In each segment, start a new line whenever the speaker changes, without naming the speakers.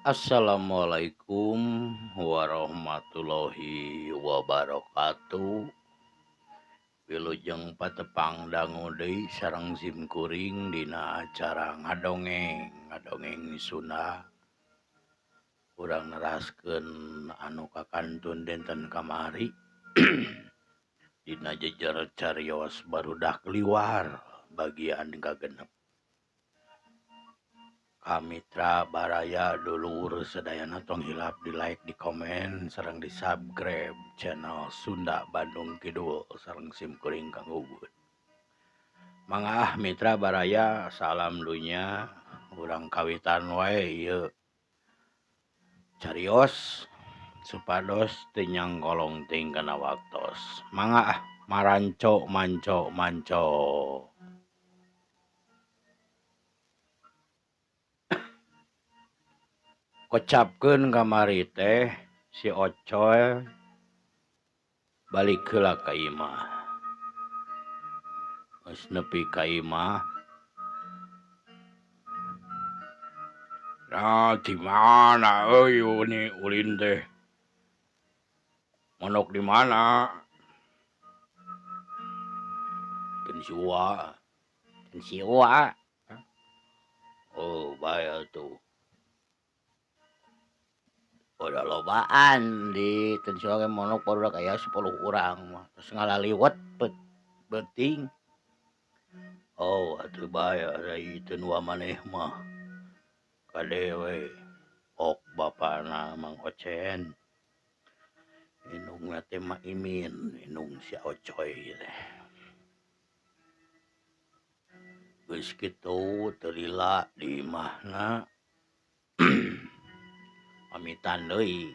Assalamualaikum warahmatullahi wabarakatuh. Wilujeng patepang dangu deui sareng sim kuring dina acara ngadongeng, ngadongeng Sunda. Urang neraskeun anu kakantun dinten kamari dina jejer carios barudak liwar bagian kagenep. Kamitra baraya dulur sadayana tong hilap di like, di komen, sareng di subscribe channel Sunda Bandung Kidul sareng sim kuring Kang Ubud. Mangga mitra baraya, salam dunya, urang kawitan wae ieu carios supados teu nyangkolong teuing kana waktos. Mangga maranco manco manco. Kocapkeun kamari teh si Ocoy balik heula ka imah. Geus nepi ka imah. Nah, di mana euy ini ulin teh? Mondok di mana? Teu siwa. Teu siwa. Oh, bae atuh. Udah lobaan di tensiwa ge mondok barudak aya 10 urang mah. Terus ngalaliwet beuting. Oh, atuh bae ari teu wa maneh mah. Kade we ok bapana Mang Ocen. Indungna teh Ma Imin, indung si Ocoy teh. Geus kitu teu lila di imahna. Pamitan deui.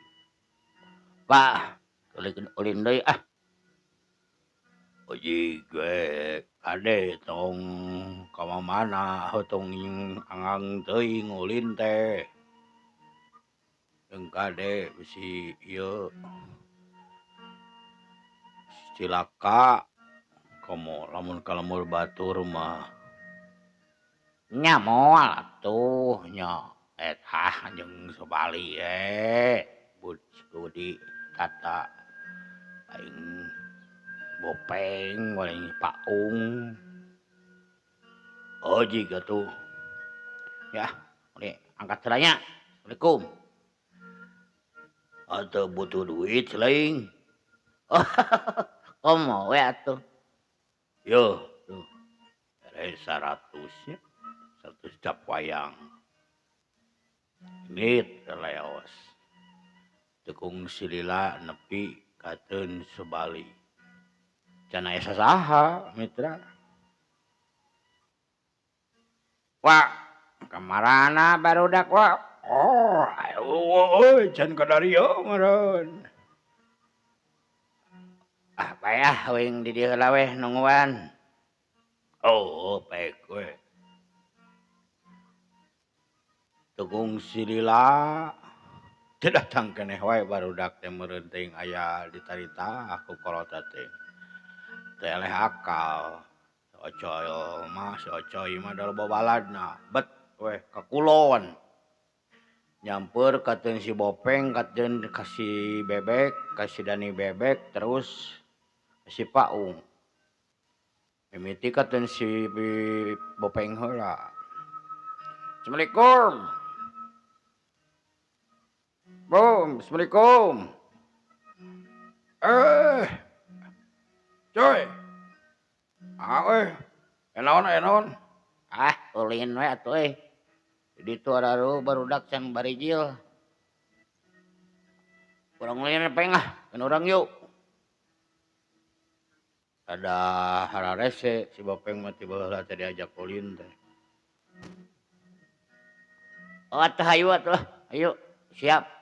Pak, ulin deui ah. Ojig we kade tong ka mamana tong anggang teuing ulin teh. Jeung kade bisi ieu cilaka komo lamun ka lembur batur mah. Nya moal atuh nya. Etah jeung Sobali Budi tata aing Bopeng paling Paung. Ojig atuh. Ya, nih angkat heula. Assalamualaikum. Atuh butuh duit selain. Oh, komo we atuh. Yo, tuh. Ere 100 nya. 100 cap wayang. Nit leos. Tekung silila nepi kateun Sobali. Can aya sasaha mitra. Wah, kamarana barudak wa. Oh, ayo can kadarieu meureun. Ah, payah uing di dieu heula weh nungguan. Oh, baik we. Tekung silila teu datang keneh wae barudak teh meureun teuing aya ditarita ku kolotna teh. Teu eleh akal. Ocoy mah si Ocoy mah da loba baladna. Bet weh ka kulon. Nyamper kateun si Bopeng, kateun ka si Bebek, ka si Dani Bebek, terus si Paung. Mimiti kateun si Bopeng heula. Assalamualaikum. Bom, assalamualaikum. Coy. Ah euy. Naon naon? Ah, ulin we atuh euy. Di ditu araruh barudak can barijil. Urang ulin peng ah, kan urang yuk. Ada hararese si Bopeng mah ti baheula teh diajak ulin teh. Oh, atuh hayu atuh. Ayo, siap.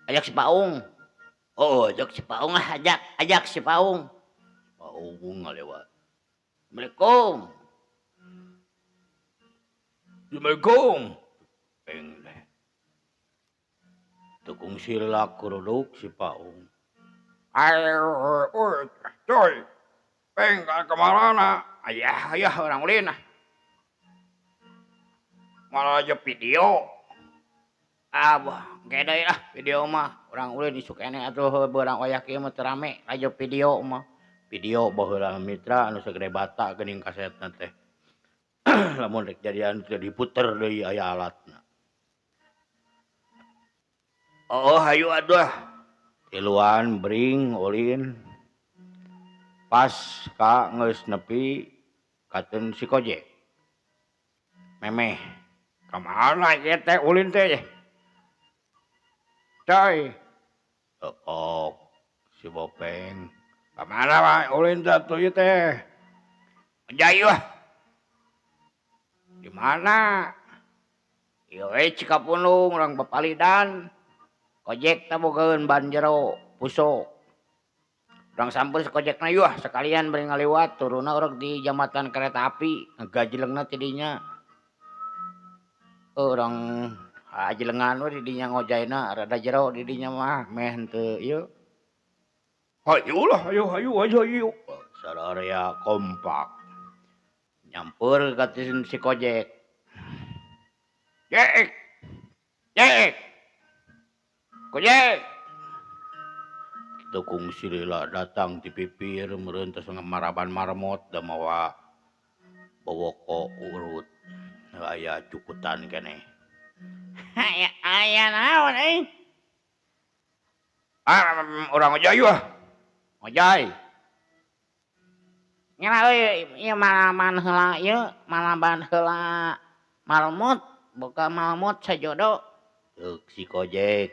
Ajak si Paung. Oh, ajak si Paung ah, ajak, ajak si Paung. Paung ngalewat. Assalamualaikum. Assalamualaikum. Peng teh. Tukung sila kuruduk si Paung. Ayo, coy. Peng ka kamarana? Ayah, ayah orang ulin ah. Moal lalajo video. Abah engke deui lah video mah urang ulin isuk keneh atuh beurang wayah kieu mah teu rame lalajo video mah. Video baheula mitra anu sagede bata geuning kasetna teh. Lamun rek jadian teh diputer deui aya alatna. Oh hayu atuh. Tiluan bring ulin. Pas ka geus nepi kateun si Kojek. Memeh ka mana ieu teh ulin teh? Coy. Tekok si Bopeng. Ka mana wae ulin teh atuh ieu teh? Ngojay ah. Di mana? Ieu we Cikapundung urang papalidan. Kojek teh bogaeun ban jero puso. Urang sampeun si Kojekna yuh sakalian bari ngaliwat turunna urang di jambatan kereta api ngagajlengna ti dinya. Urang ajelengan we di dinya ngojayna rada jero di dinya mah meh henteu ieu. Hayu lah hayu hayu hayu hayu. Sararea kompak. Nyamper ka si Kojek. Jek. Jek. Kojek. Tukung silila datang ti pipir meureun tos maraban marmot da mawa bowoko urut. Aya cukutan keneh. Aya aya naon euy? Ah urang ngojay ah. Ngojay. Ngela euy ieu malaban heula ieu, malaban heula marmot, boga marmot sajodo. Ceuk si Kojek.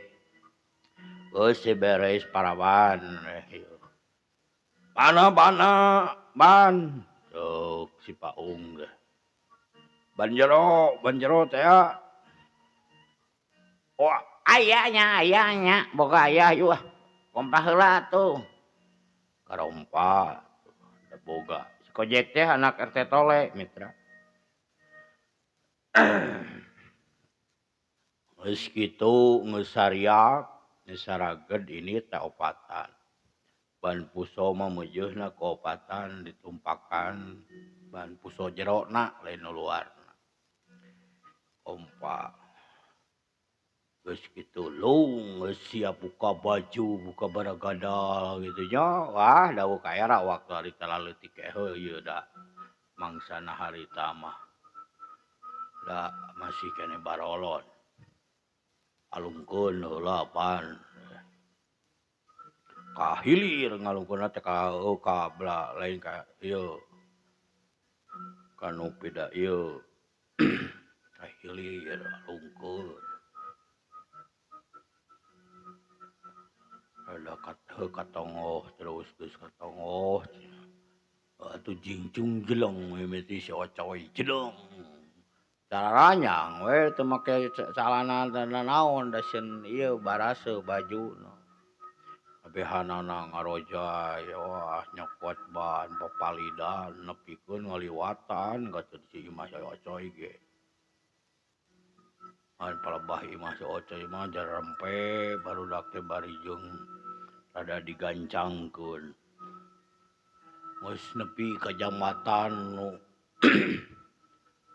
Geus beres paraban. Mana mana ban. Ceuk si Paung teh. Ban jero teh ya. Oh, aya nya aya nya boga aya ieu ah. Kompah heula atuh. Karompa da boga. Si Kojek teh anak RT Tole mitra. Geus kitu geus sariak, geus saraged ini teh opatan. Ban puso mah meujeuhna ku opatan ditumpakan ban puso jerona lain nu luarna. Kompa. Geus kitu lung geus siap buka baju, buka baragadal kitu nya. Wah dawuh ka era waktu harita laleutik ge heuh ieu da mangsana harita mah. Da masih keneh barolon. Alungkeun heula pan. Ka hilir ngalungkeunna teh ka ka bela lain ka ieu. Ka nu pida ieu. Ka hilir alungkeun. Ada katongoh terus geus katongoh. Atuh jingcung jeleng mimiti si Ocoy jeleng. Cararanyang we teu make calana naon da sieun ieu baraseuh bajuna. Kabehanana ngarojay wah nyokot ban papalidan nepikeun ngaliwatan ka si imah si Ocoy ge. An palebah imah si Ocoy mah jarempe barudak teh bari jeung rada digancangkeun. Geus nepi ka jambatan nu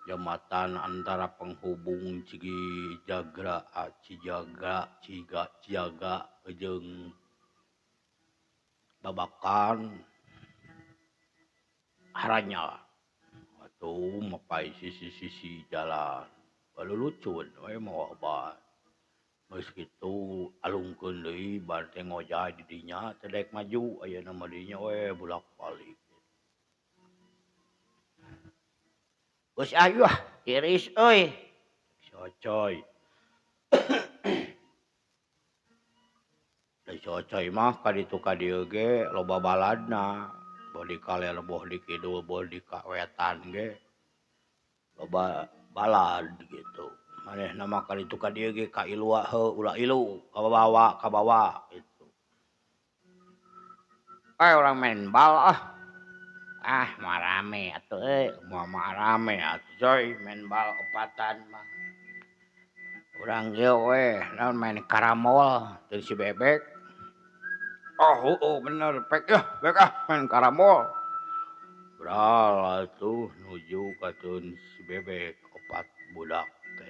jambatan antara penghubung Cijagra Cijaga Ciga Ciaga jeung Babakan haranya atuh mapai sisi-sisi jalan balulucun we mawa ban. Geus kitu alungkeun deui ban teh ngojay di dinya teh daek maju ayeuna mah dinya we bolak-balik. Geus ayu ah tiris euy. Si Ocoy. Da si Ocoy mah ka ditu ka dieu ge loba baladna. Boh di kaler boh di kidul boh di ka wetan ge loba balad gitu. Manehna mah ka ditu ka dieu ge ka ilua heuh ulah ilu kabawa kabawa gitu. Urang main bal ah. Ah moal rame atuh euy, moal rame atuh coy main bal opatan mah. Urang ieu we naon main karambol teu si Bebek. Oh heueuh bener pek ah bek ah main karambol. Bral atuh nuju kateun si Bebek opat budak teh.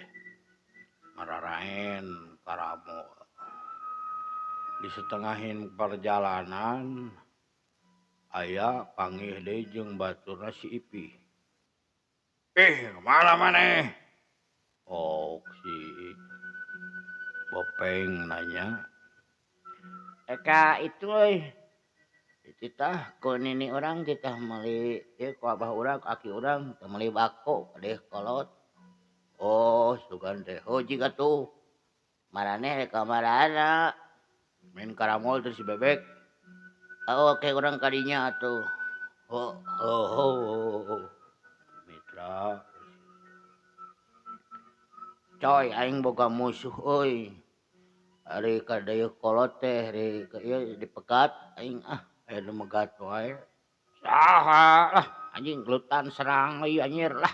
Ngararaen karamo. Di setengahin perjalanan aya panggih deui jeung baturna si Ipi. Kemana maneh? Oh, si Bopeng nanya.
Eka itu euy. Titah ku nini urang titah meuli ieu ku abah urang ku aki urang teh meuli bako deh kolot. Oh, sugan teh heuh jiga tuh. Maraneh rek ka marana.
Main karamol terus si bebek.
Oh, oke urang kadinya atuh.
Oh, oh, oh, oh. Mitra.
Coy aing boga musuh euy. Ari ka deuih kolot teh ari ka ieu dipegat aing ah.
Aya nu megat wae. Saha lah
anjing gelutan serang euy anjir lah.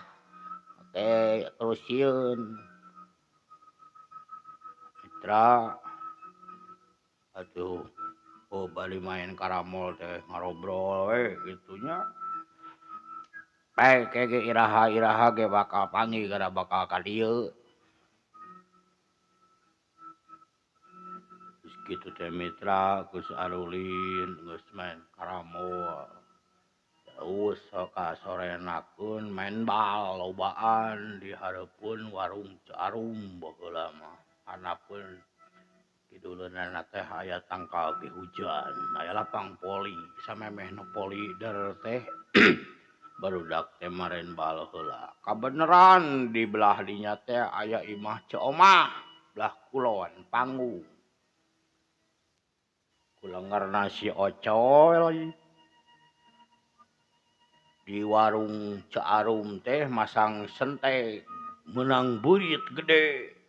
Oke, terus sieun.
Mitra. Atuh oh bali main karamol teh ngarobrol we gitunya. Bae ge iraha-iraha ge bakal panggih gara bakal ka dieu. Geus kitu teh mitra geus arulin geus main karamol. Terus ka sorenakeun main bal lobaan di hareupeun warung Carum baheula mah. Hanapeun kiduleunana teh aya tangkal ge hujan, aya lapang poli, samemeh nu poli der teh barudak teh maren bal heula. Kabeneran di belah dinya teh aya imah Ceu Omah, belah kulon panggung. Kulengerna si Ocoy di warung Ceu Arum teh masang sentek meunang beurit gede.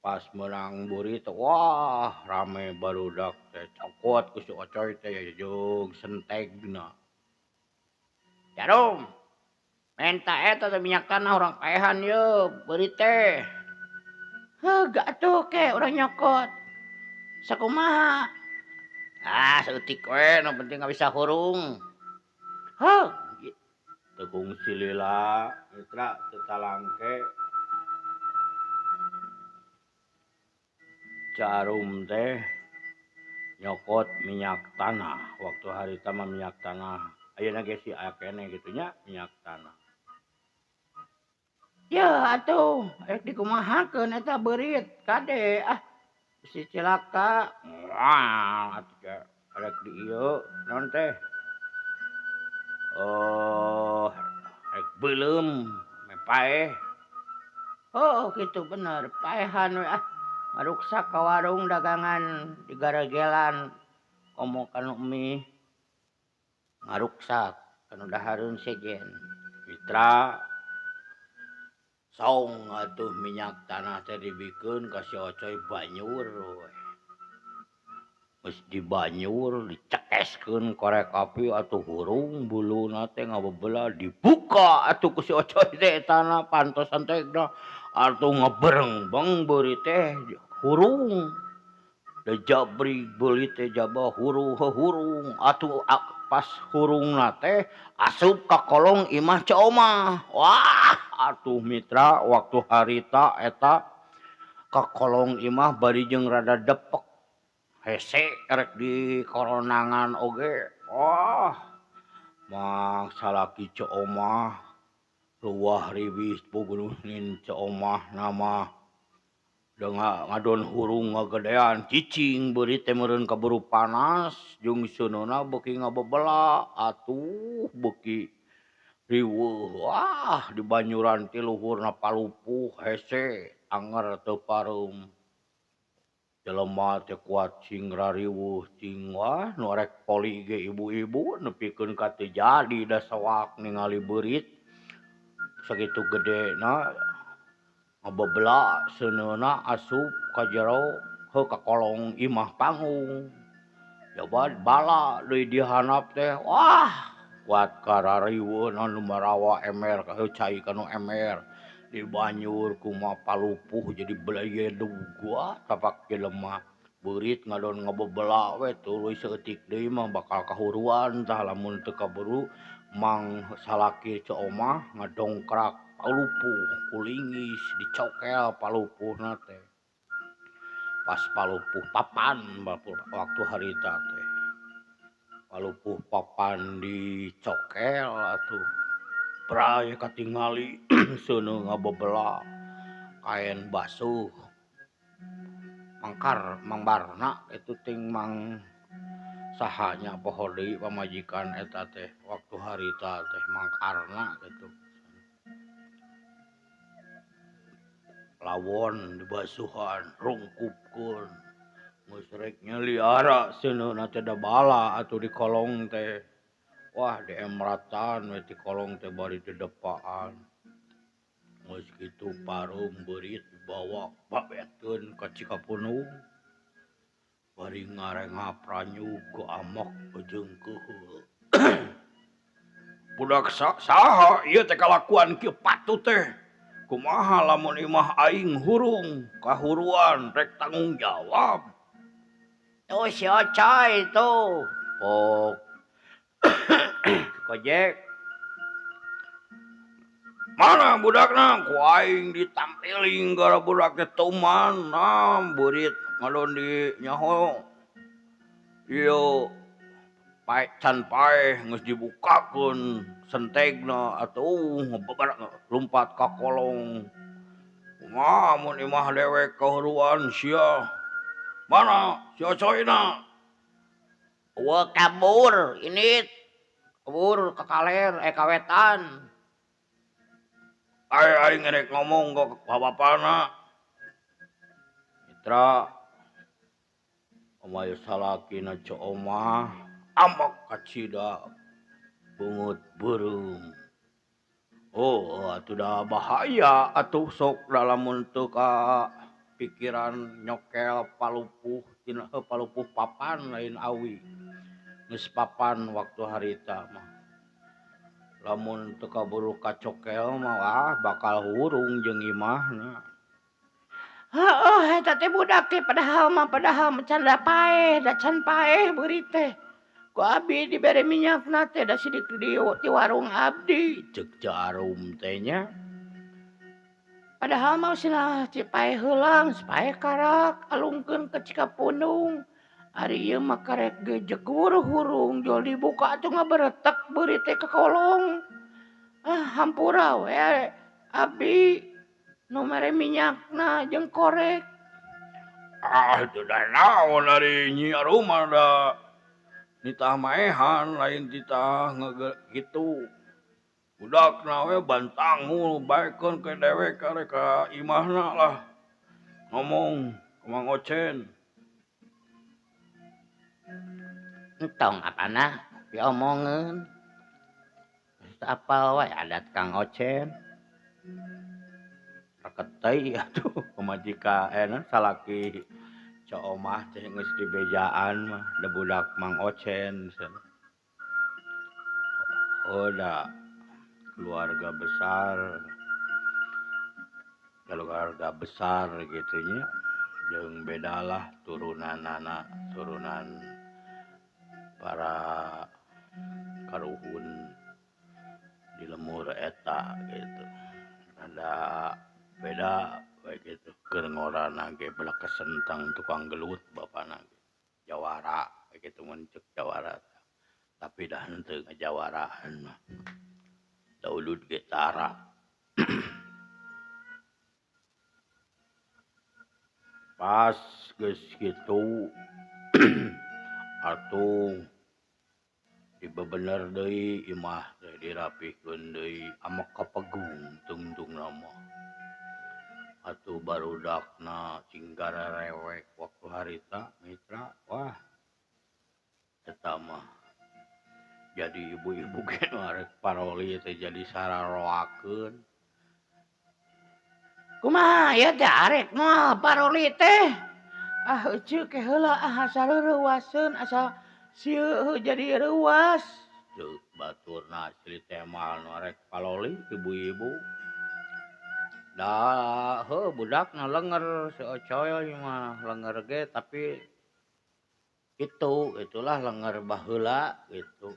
Pas menang burit, wah rame barudak teh cokot ku si Ocoy teh jeung sentegna.
Jarum, menta eta teh minyak tanah urang paehan ye beurit teh. Heuh, gak atuh ke urang nyokot. Sakumaha? Ah, saeutik we nu penting bisa hurung. Heuh,
teu kungsi lila mitra teu talangke. Carum teh nyokot minyak tanah waktu harita mah minyak tanah ayeuna ge si aya keneh kitu nya minyak tanah.
Ya atuh rek dikumahakeun eta beurit kade ah bisi cilaka.
Moal atuh ge rek di ieu naon teh? Oh, rek beuleum meh paeh.
Oh, kitu bener paehan we ah. Ngaruksak ka warung dagangan di garegelan komo kanu mie ngaruksak kanu dahareun sejen.
Mitra saung atuh minyak tanah teh dibikeun ka si Ocoy banyur we. Geus dibanyur dicekeskeun korek api atuh hurung buluna teh ngabebela dibuka atuh ku si Ocoy teh etana pantosan teh atuh ngeberengbeng beurit teh hurung. Da jabrig beulit teh jaba hurung hurung atuh pas hurungna teh asup ka kolong imah Ceu Omah. Wah atuh mitra waktu harita eta ka kolong imah bari jeung rada depek. Hese rek di koronangan oge. Wah mah salaki Ceu Omah ruah riwis pugunuhin Ceu Omah nama ngadon hurung ngagedean cicing beurit teh meureun kaburu panas jeung seuneuna beuki ngabebela atuh beuki riweuh. Wah di banyuran ti luhurna palupuh hese anger teu pareum. Jelema teh kuat cing rariweuh cing wah nu rek poli ge ibu-ibu nepikeun ka teu jadi da soak ningali beurit sakitu gedena ngabebela seuneuna asup ka jero heuh ka kolong imah panggung. Jabat bala deui di handap teh wah kuat karariweuh anu marawa ember heuh cai kanu ember dibanyur kumaha palupuh jadi belayedug wah tapak jelema beurit ngadon ngabebela we tuluy saeutik deui mah bakal kahuruan tah lamun teu kaburu mang salaki Ceu Omah ngadongkrak Palupuh kulingis dicokel palupuhna teh. Pas palupuh papan waktu harita teh. Palupuh papan dicokel atuh. Bray katingali seuneu ngabebela kaen basuh. Mangkar mangbarna itu ting mang sahanya poho deui pamajikan eta teh waktu harita teh mangkarna kitu. Lawon dibasuhan rungkupkeun geus rek nyeliara seuneuna teh da bala atuh di kolong teh. Wah diemratan we ti kolong teh bari didepaan. Geus kitu parum beurit dibawa babetkeun ka Cikapundung. Bari ngarengap ranyug ku amok jeung keuheul. Budak saha ieu teh kalakuan kieu patut teh. Kumaha lamun imah aing hurung kahuruan rek tanggung jawab.
Tuh si Ocoy tuh.
Pok. Kojek. Mana budakna ku aing ditampiling gara budak teh tuman nah beurit ngadon di nyaho. Ieu pae can paeh geus dibukakeun sentegna atuh ngebeberak lumpat ka kolong. Kumaha mun imah dewek kahuruan sia. Mana si Ocoyna?
Eueuh kabur ini kabur ka kaler ka wetan.
Ai aing rek ngomong ka bapana. Mitra omae salakina ce omah amok kacida beungeut beureum. Oh atuh da bahaya atuh sok da lamun teu ka pikiran nyokel palupuh tina palupuh papan lain awi. Geus papan waktu harita mah. Lamun teu kaburu kacokel mah wah bakal hurung jeung imahna.
Heueuh eta teh budak teh padahal mah can da paeh, da can paeh beurit teh. Ku abdi dibere minyakna teh da sidik di warung abdi.
Ceuk Jarum teh nya.
Padahal mah cenah ci paeh heulang, paeh karak alungkeun ka Cikapundung. Ari ieu mah karek gejegur hurung jol dibuka atuh ngaberetek beurit teh ka kolong. Ah hampura we abdi nu mere minyakna jeung korek.
Ah teu da naon ari Nyi Arum mah da nitah maehan lain titah kitu. Budakna we bantangul baekeun ke dewek arek ka imahna lah. Ngomong ka Mang Ocen.
Entong apana diomongeun. Geus apal wae adat Kang Ocen.
Raket teuing atuh pamajikan salaki ce omah teh geus dibejaan mah da budak Mang Ocen cenah. Oh da keluarga besar gitu nya jeung bedalah turunanana turunan para karuhun di lemur eta gitu. Ada beda bae gitu keur ngorana ge belakesentang tukang gelut bapana ge. Jawara gitu mun ceuk jawara. Tapi dah henteu ngajawaraan mah. Da ulud ge tara. Pas geus kitu atuh dibebener deui imah teh dirapihkeun deui amek kapegung tungtungna mah. Atuh barudakna cing gararewek waktu harita mitra wah eta mah jadi ibu-ibu ge nu arek paroli teh jadi sararoakeun.
Kumaha ieu teh arek moal paroli teh? Ah eceu ke heula ah asa reuwaseun asa sieu jadi reuwas.
Ceuk baturna asli teh mah nu arek paroli ibu-ibu. Da heuh budakna lenger si Ocoy mah lenger ge tapi itu itulah lenger baheula gitu.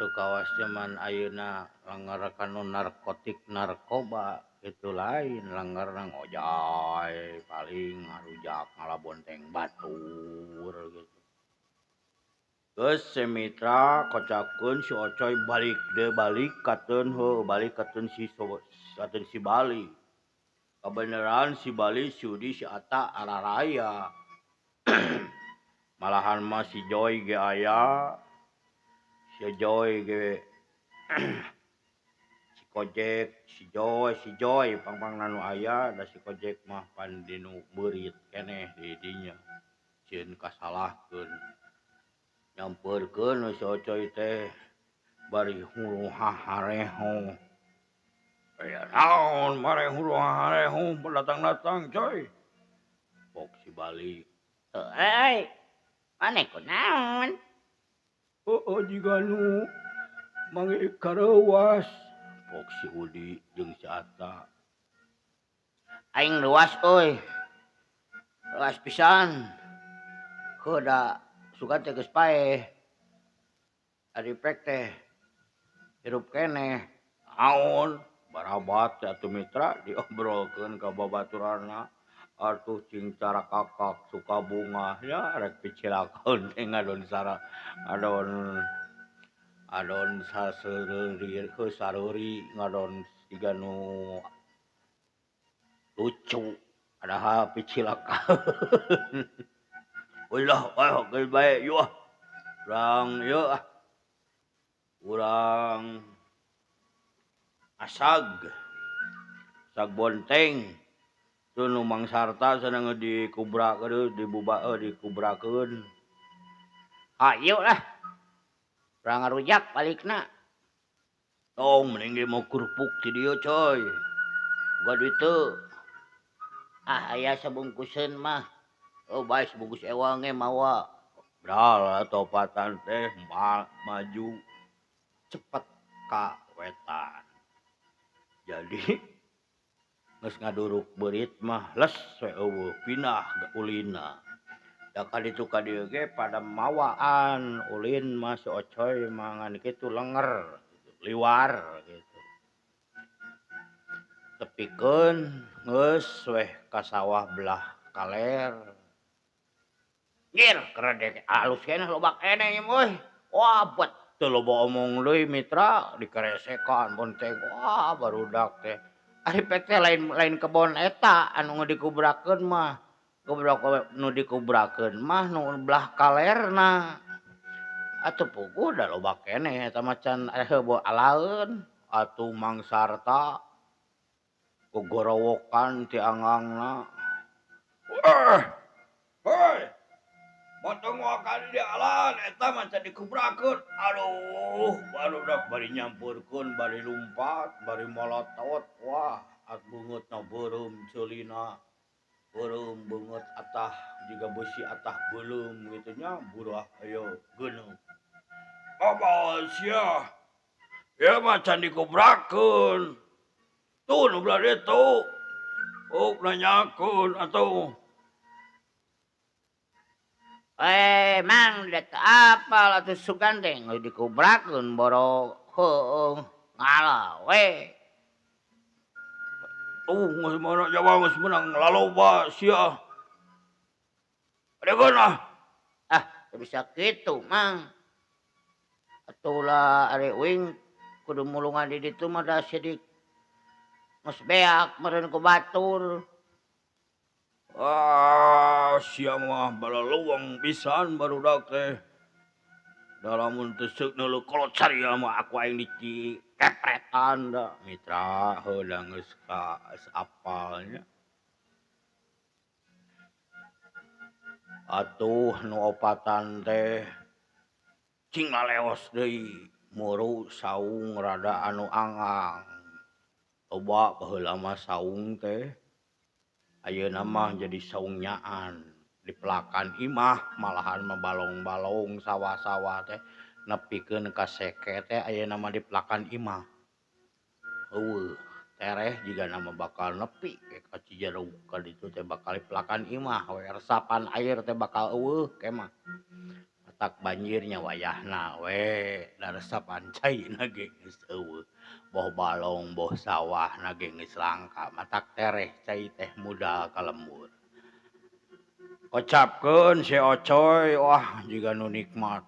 teu kawas zaman ayeuna langgar kanu narkotik narkoba itu lain langgar ngojay paling ngarujak ngalabonteng batur gitu. Geus si Mitra kocakeun si Ocoy balik deui balik kateun heuh balik kateun si kateun si Bali. Kabeneran si Bali si Udi si Ata araraya. Malahan mah si Joy ge aya. Si Joy ge si Kojek, si Joy pang-pangna nu aya da si Kojek mah pan dinu beurit keneh di dinya. Sieun kasalahkeun. Nyamperkeun si Ocoy teh bari huruhahareho. Aya naon mare huruhahareho datang-datang coy. Pok si Bali.
Heueuy. Mane kunaon?
Heueuh jiga nu mangi kareuwas. Pok si Udi jeung si Ata.
Aing luas euy. Luas pisan. Heuh da sugan teh geus paeh. Ari pek teh hirup keneh.
Naon barabat atuh Mitra diobrolkeun ka babaturanna. Atuh cing carakakak suka bunga nya rek picilakeun teh ngadon sara ngadon adon saseureurir heuh sareuri ngadon siga nu lucu padahal picilakeun. Ulah ayo geus bae yeuh ah. Urang ieu ah. Urang asag. Asag bonteng. Teu nu Mang Sarta cenah dikubrakeun dibuba dikubrakeun.
Hayu lah. Urang ngarujak balikna.
Tong mending ge mau kerupuk ti dieu coy.
Boga duit teu. Ah aya sabungkuseun mah. Oh bae sabungkus ewang ge mawa.
Bral topatan teh maju cepet ka wetan. Jadi geus ngaduruk beurit mah les we eueuh pindah ulina. Da ka ditu ka dieu ge pada mawaan ulin mah si Ocoy mah ngan kitu lenger liwar gitu. Tepikeun geus weh ka sawah belah kaler.
Ngir keredek alus keneh loba keneh ieu euy. Wah bet
teu loba omong deui Mitra dikeresekan bonteng wah barudak teh.
Ari pek teh lain kebon eta anu dikubrakeun mah. Goblok nu dikubrakeun mah nu belah kalerna. Atuh puguh da loba keneh eta mah can heuh alaeun.
Atuh Mang Sarta gogorowokan ti angangna. Hei. Potong wakan di alan eta mah can dikubrakeun. Aduh, barudak bari nyampeurkeun, bari lumpat, bari molotot. Wah, at beungeutna beureum ceulina. Beureum beungeut atah jiga beusi atah beuleum kitu nya burah aya geuneung. Apa sia? Ieu mah can dikubrakeun. Tuh nu belah ditu. Ok nanyakeun atuh.
Mang da teu apal atuh sugan teh geus dikubrakeun boro heueuh ngalah we.
Tuh geus mana jawa geus meunang laloba sia. Adegeun ah.
Ah, teu bisa kitu, Mang. Atuh lah ari uing kudu mulungan di ditu mah da sidik geus beak meureun ku batur.
Ah, sia mah balaluang pisan barudak teh. Da lamun teu seuk neuleuh kolot saria mah aku aing dikepretan da. Mitra heula geus ka apal nya. Atuh nu opatan teh cing laleos deui muru saung rada anu angang. Loba baheula mah saung teh. Ayeuna mah jadi saung nyaan dipelakan imah malahan mah balong-balong sawah-sawah teh nepikeun ka seke teh ayeuna mah dipelakan imah. Eueuh tereh jigana mah bakal nepi ka Cijeruk ka ditu teh bakal dipelakan imah we resapan air teh bakal eueuh ke mah. Matak banjirnya wayahna we da resapan caina ge geus eueuh. Boh balong boh sawahna ge geus langka matak tereh cai teh mudal ka lembur. Kocapkeun si Ocoy wah jiga nu nikmat.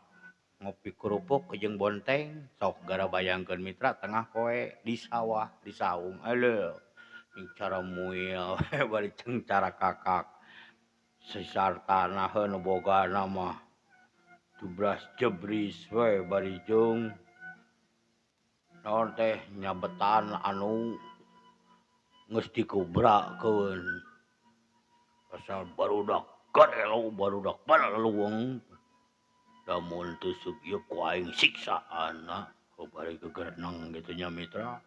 Ngopi kerupuk jeung bonteng sok gara bayangkeun mitra tengah poe di sawah di saung eleuh jeung cara muil bari jeung cara kakak sesar tanah nu bogana mah jebras jebris we bari jeung naon teh nyabetan anu geus dikubrakeun asal barudak garelo barudak balaluweung lamun teu ieu ku aing siksaan bari gegereneng kitu nya mitra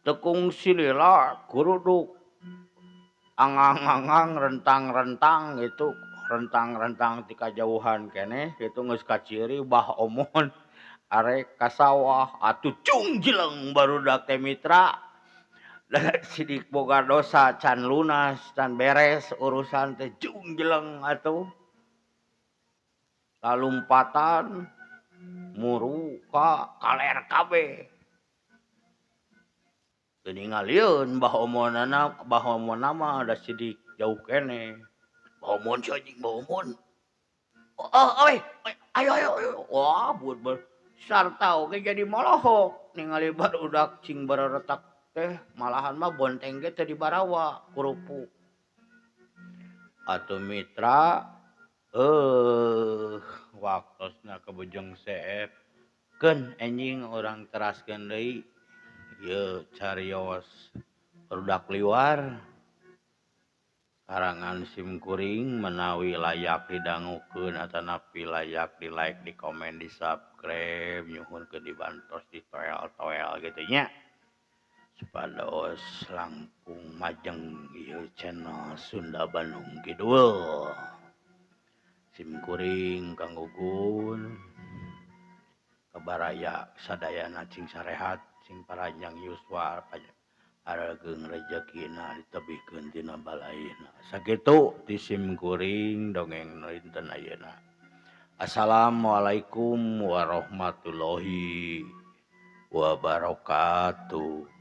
tekung silila kuruduk angang-angang rentang-rentang gitu rentang-rentang ti kajauhan keneh kitu geus kaciri bah omon arek ka sawah atuh cung jeleng barudak teh mitra sidik boga dosa can lunas can beres urusan teh cung jeleng atuh lalumpatan muru ka kaler kabeh teu ningalieun bah omonana bah omonna mah da sidik jauh keneh bah omon si anjing bah omon oh oi ayo ayo ayo wah buat sarta oge jadi molohok ningali barudak cing bareretak teh malahan mah bonteng ge teu dibarawa kerupuk atuh mitra waktosna kabujeng seep keun enjing urang teraskeun deui ieu carios barudak liwar karangan simkuring menawi layak didangukeun atanapi layak di like di komen di subscribe nyuhunkeun dibantos di toel-toel kitu nya supados langkung majeng ieu channel Sunda Bandung Kidul. Simkuring Kang Gugun kabaraya sadayana cing sarehat cing paranjang yuswa aregeung rejekina ditebihkeun tina balaina. Sakitu ti simkuring dongeng dinten ayeuna. Assalamualaikum warahmatullahi wabarakatuh.